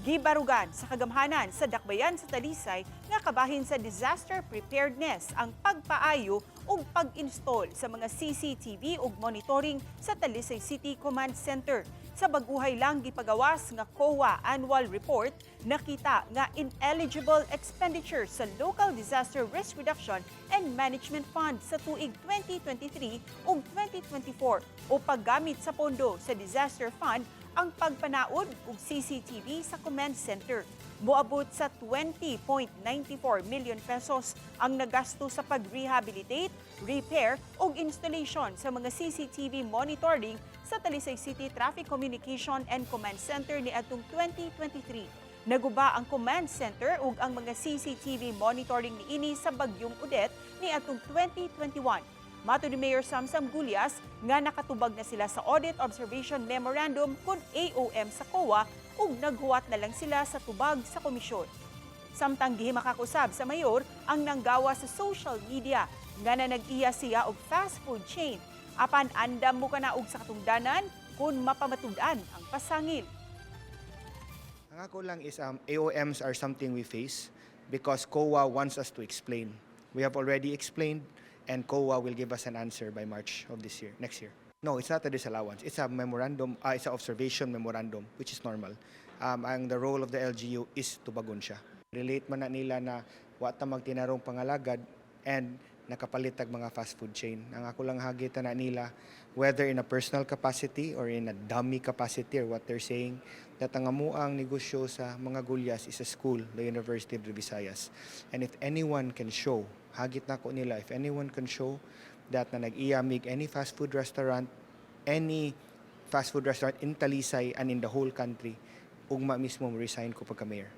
Gibarugan sa kagamhanan sa Dakbayan sa Talisay nga kabahin sa disaster preparedness ang pagpaayo ug pag-install sa mga CCTV ug monitoring sa Talisay City Command Center. Sa baguhay lang gipagawas nga COA annual report, nakita nga ineligible expenditure sa Local Disaster Risk Reduction and Management Fund sa tuig 2023 ug 2024 o paggamit sa pondo sa Disaster Fund ang pagpanaod og CCTV sa command center. Moabot sa 20.94 million pesos ang nagasto sa pag-rehabilitate, repair ug installation sa mga CCTV monitoring sa Talisay City Traffic Communication and Command Center niadtong 2023. Naguba ang command center ug ang mga CCTV monitoring niini sa Bagyong Odette niadtong 2021. Matod ni Mayor Samsam Gullas nga nakatubag na sila sa Audit Observation Memorandum kon AOM sa COA ug naghuwat na lang sila sa tubag sa komisyon. Samtang gihimakak usab sa mayor ang nanggawa sa social media nga na nag-iya siya og fast food chain. Apan andam mokanaog sa katungdanan kung mapamatud-an ang pasangil. Ang ako lang is AOMs are something we face because COA wants us to explain. We have already explained and COA will give us an answer by March of this year, next year. No, it's not a disallowance. It's a memorandum, it's an observation memorandum, which is normal. Ang the role of the LGU is tubagon siya. Relate man na nila na wa ta magtinarong pangalagad and nakapalit tag mga fast food chain. Ang ako lang hagitan na nila, whether in a personal capacity or in a dummy capacity or what they're saying, that ang amuang negosyo sa mga Gullas is a school, the University of the Visayas. And if anyone can show, hagit nako nila, if anyone can show that na nag-iya mig any fast food restaurant, any fast food restaurant in Talisay and in the whole country, ugma mismo resign ko pagka mayor.